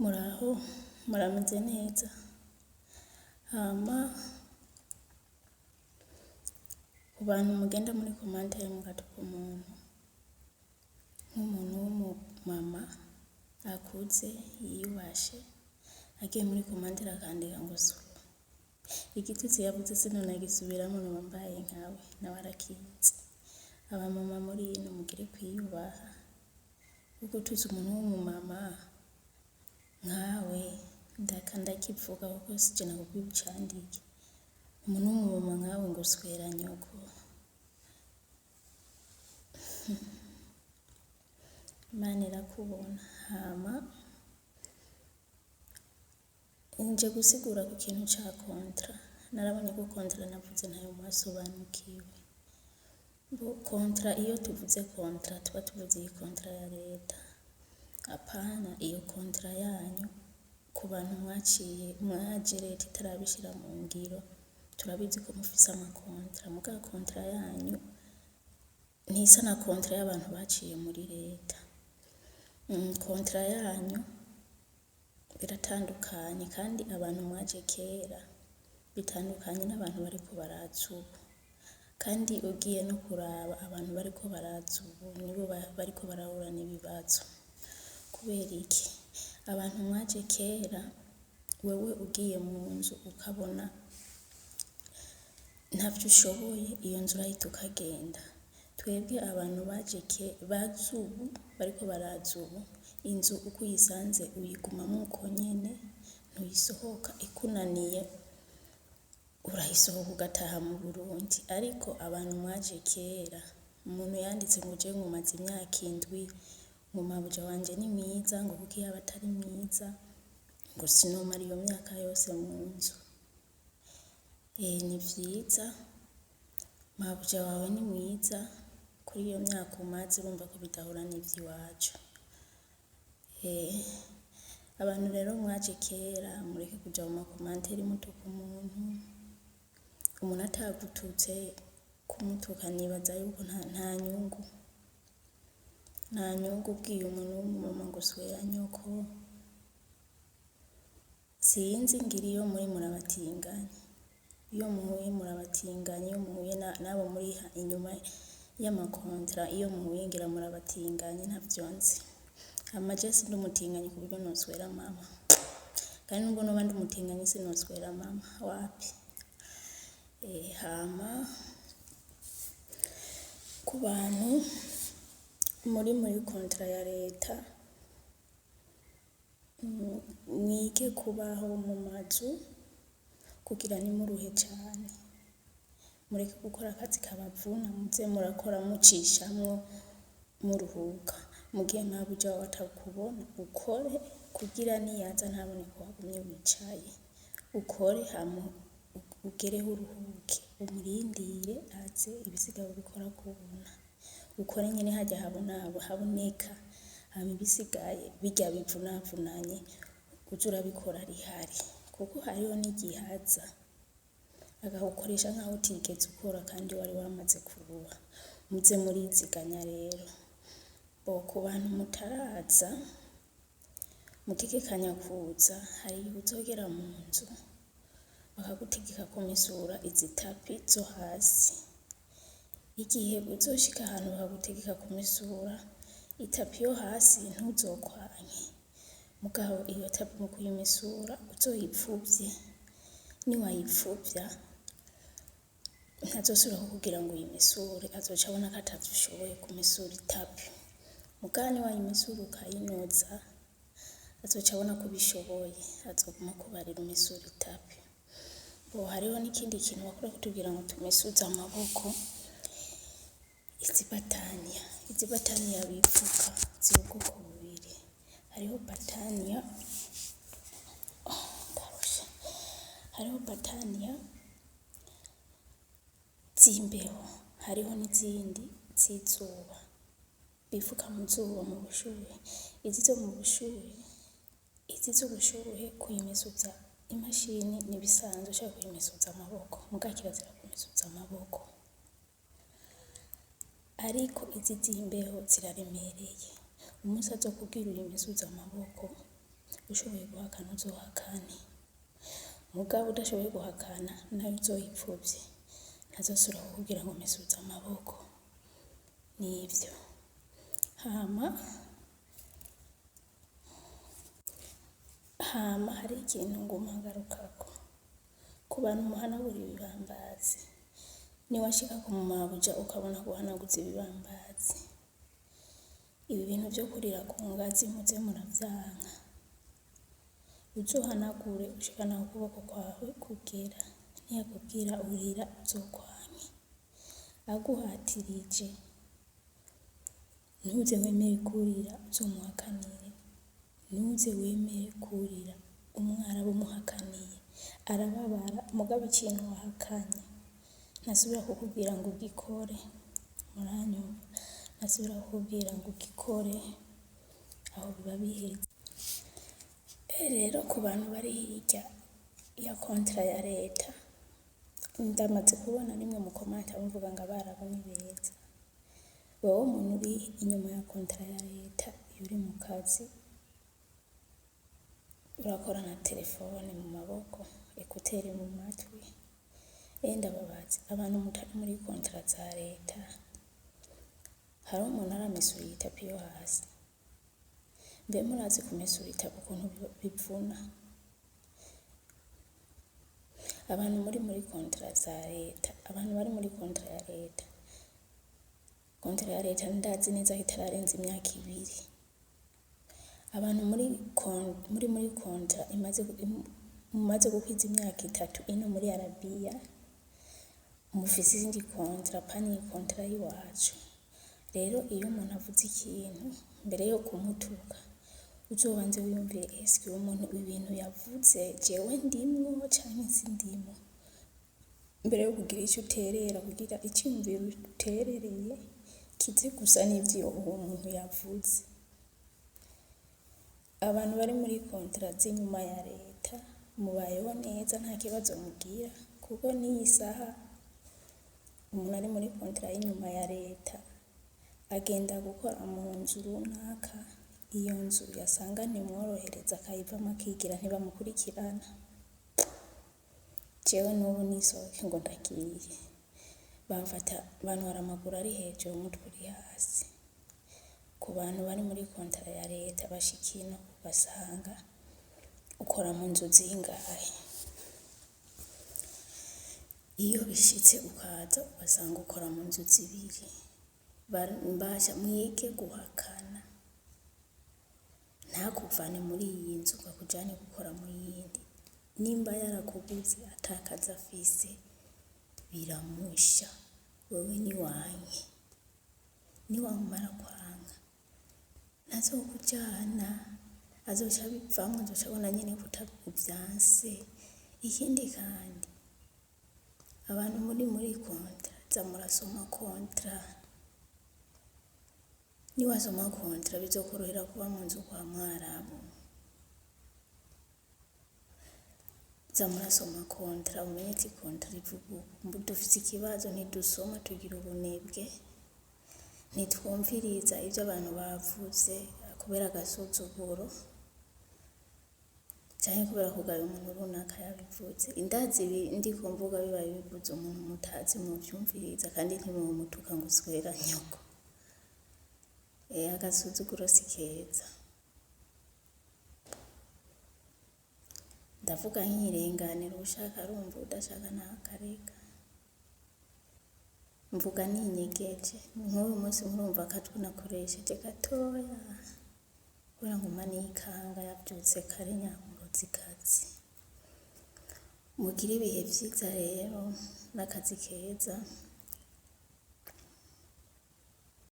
Muraho murameze neza hama ku bantu mugenda muri commentaire mugatuka umuntu nk'umuntu w'umumama akuze yiyubashe agiye muri commentaire akandika ngo sura igitutsi yavuze sinonagisubiramo noba mbaye nkawe nawe arakizi. Abamama muri ino mugire kwiyubaha kuko ututse umuntu w'umumama nkawe ndaka ndakivuga kuko sije nakubwiye ucandike umuntu w'umumama nkawe ngo swera nyoko. Imana irakubona hama nje gusigura ku kintu ca kontra narabonye ko kontra navuze ntayo mwasobanukiwe. Bo kontra iyo tuvuze kontra tuba tuvuze iyi kontra ya leta apana iyo kontra yanyu ku bantu mwaciye mwaje leta itarabishira mu ngiro turabizi ko mufise amakontra muga kontra yanyu ntisa na kontra y'abantu baciye muri leta. Kontra yanyu biratandukanye kandi abantu mwaje kera bitandukanye n'abantu bariko baraza ubu kandi ugiye no kuraba abantu bariko baraza ubu nibo bariko barahura n'ibibazo. Kubera iki? Abantu mwaje kera wewe ugiye mu nzu ukabona ntavyo ushoboye iyo nzu urahita ukagenda. Twebwe abantu baje baza ubu bariko baraza ubu inzu uko uyisanze uyigumamwo uko nyene ntuyisohoka ikunaniye urayisohoka ugataha mu Burundi. Ariko abantu mwaje kera umuntu yanditse ngo jewe ngo maze imyaka 7 ngo mabuja wanje ni mwiza ngo kuko iyaba atari mwiza ngo sinomara iyo myaka yose mu nzu. Ni vyiza mabuja wawe ni mwiza kuri iyo myaka umaze urumva ko bidahura n'ivy'iwacu. Abantu rero mwaje kera mureke kuja mu makomantere mutuka umuntu, umuntu atagututse kumutuka nibaza yuko nta nyungu. Nta nyungu ubwiye umuntu w'umumama ngo swera nyoko. Sinzi ngira iyo muri murabatinganya. Iyo muhuye murabatinganya, iyo muhuye n'abo muri inyuma y'amakontra, iyo muhuye ngira murabatinganya ntavyo nzi. Hama je sindi umutinganyi ku buryo noswera mama. Kandi nubwo noba ndi umutinganyi sinoswera mama, wapi. Hama ku bantu muri muri kontra ya leta mwige kubaho mu mazu kugira ntimuruhe cane. Mureke gukora akazi kabavuna muze murakora mucishamwo muruhuka. Mugihe mabuja wawe atakubona ukore kugira niyaza ntabone ko wagumye wicaye. Ukore hama ugereho uruhuke umurindire aze ibisigaye ubikore akubona. Ukore nyene harya habona haboneka hama ibisigaye birya bivunavunanye uze urabikora rihari kuko hariho n'igihe aza akagukoresha nkaho utigeze ukora kandi wari wamaze kuruha. Muze muriziganya rero. Bo ku bantu mutaraza mutegekanya kuza hari igihe uzogera mu nzu bakagutegeka kumesura izi tapi zo hasi. Igihe uzoshika ahantu bakagutegeka kumesura itapi yo hasi ntuzokwanke. Mugabo iyo tapi mu kuyimesura uzoyipfuvye, niwayipfuvya ntazosubira kukubwira ngo uyimesure azoca abona ko atavyo ushoboye kumesura itapi. Mugabo niwayimesura ukayinoza azoca abona ko ubishoboye azoguma akubarira umesure itapi. Bo hariho n'ikindi kintu bakunda kutubwira ngo tumesuze amaboko, izi bataniya. Izi bataniya bipfuka ziri ubwoko bubiri. Hariho bataniya ndarushe. Hariho bataniya z'imbeho, hariho n'izindi z'izuba. Bifuka mu zuba mu bushuhe. Izi zo mu bushuhe, izi z'ubushuhe kuyimesuza imashini nibisanzwe ushaka kuyimesuza amaboko, muga kirazira kumesuza amaboko. Ariko izi z'imbeho ziraremereye. Umunsi azokubwira uyimesuze amaboko Ushoboye guhakana uzohakane, mugabo udashoboye guhakana nayo uzoyipfuvye, ntazosubira kukubwira ngo mesuza amaboko. Nivyo. Hama hari ikintu nguma ngarukako ku bantu muhanagura ibibambazi. Niwashika ku mabuja ukabona guhanaguza ibibambazi, ibi bintu vyo kurira ku ngazi muze muravyanka. Uzohanagure ushikane aho ukuboko kwawe kugera, niyakubwira urira uzokwanke. Aguhatirije ntuze wemere kurira, uzomuhakanire. Ntuze wemere kurira, umwarabu umuhakaniye arababara, mugabo ikintu wahakanye ntasubira kukubwira ngo ugikore. Muranyumva? Ntasubira kukubwira ngo ugikore, aho biba biheze. Rero ku bantu bari hirya ya contrat ya leta, ndamaze kubona nimwe mukomanta muvuga ngo abarabu ni beza. Wewe umuntu uri inyuma ya contrat ya leta, iyo uri mu kazi urakora na telefone mu maboko, écouteurs mu matwi. Ndababaza, abantu mutari muri contrat za leta, hariho umuntu aramesura iyi tapis yo hasi? Mbe murazi kumesura itapi ukuntu bivuna? Abantu muri contrat za leta, abantu bari muri contrat ya leta, contrat ya leta ndazi neza ko itararenza imyaka 2. Abantu muri contrat imaze mumaze gukwiza imyaka 3 ino muri Arabiya, mufise izindi contrat apana iyi contrat y'iwacu. Rero iyo umuntu avuze ikintu, mbere yo kumutuka uzobanze wiyumvire: eske uwo muntu ibintu yavuze jewe ndimwo canke sindimwo? Mbere yo kugira ico uterera, kugira iciyumviro uterereye kize gusa n'ivyo uwo muntu yavuze. Abantu bari muri contrat z'inyuma ya leta mubayeho neza, nta kibazo mugira, kuko n'iyi saha umuntu ari muri contrat y'inyuma ya leta agenda gukora mu nzu runaka, iyo nzu yasanga ntimworohereza akayivamwo akigira, ntibamukurikirana. Jewe n'ubu nisohoke ngo ndagiye, bamfata bantwara amaguru ari hejuru, umutwe uri hasi. Ku bantu bari muri contrat ya leta bashika ino ugasanga ukora mu nzu zingahe? Iyo bishitse ukaza ugasanga ukora mu nzu zibiri, mbasha mwige guhakana. Ntakuvane muri iyi nzu ngo akujane gukora mu yindi. Nimba yarakuguze atakazi afise, biramusha. Wewe niwanke, niwamara kwanka ntazokujana, azoca abivamwo, azoca abona nyene ko uvyanse. Ikindi kandi, abantu muri contrat, za murasoma contrat. Niwasoma contrat bizokorohera kuba mu nzu kwa mwarabu. Za murasoma contrat umenye ati contrat ivuga uku. Dufise ikibazo, ntidusoma, tugira ubunebwe, ntitwumviriza ivyo abantu bavuze kubera agasuzuguro canke kubera kugaya umuntu runaka yabivuze. Ndazi ibi ndiko mvuga bibaye bivuze umuntu mutazi mwovyumviriza, kandi ntimwomutuka ngo uswera nyoko. Agasuzuguro si keza. Ndavuga nkirenganira, uwushaka arumva, uwudashaka nawe akareka. Mvuga ninyegeje, nk'uyu munsi murumva akajwi nakoresheje gatoya, kubera nguma nikanga yavyutse kare nyamurozikazi. Mugire ibihe vyiza rero n'akazi keza.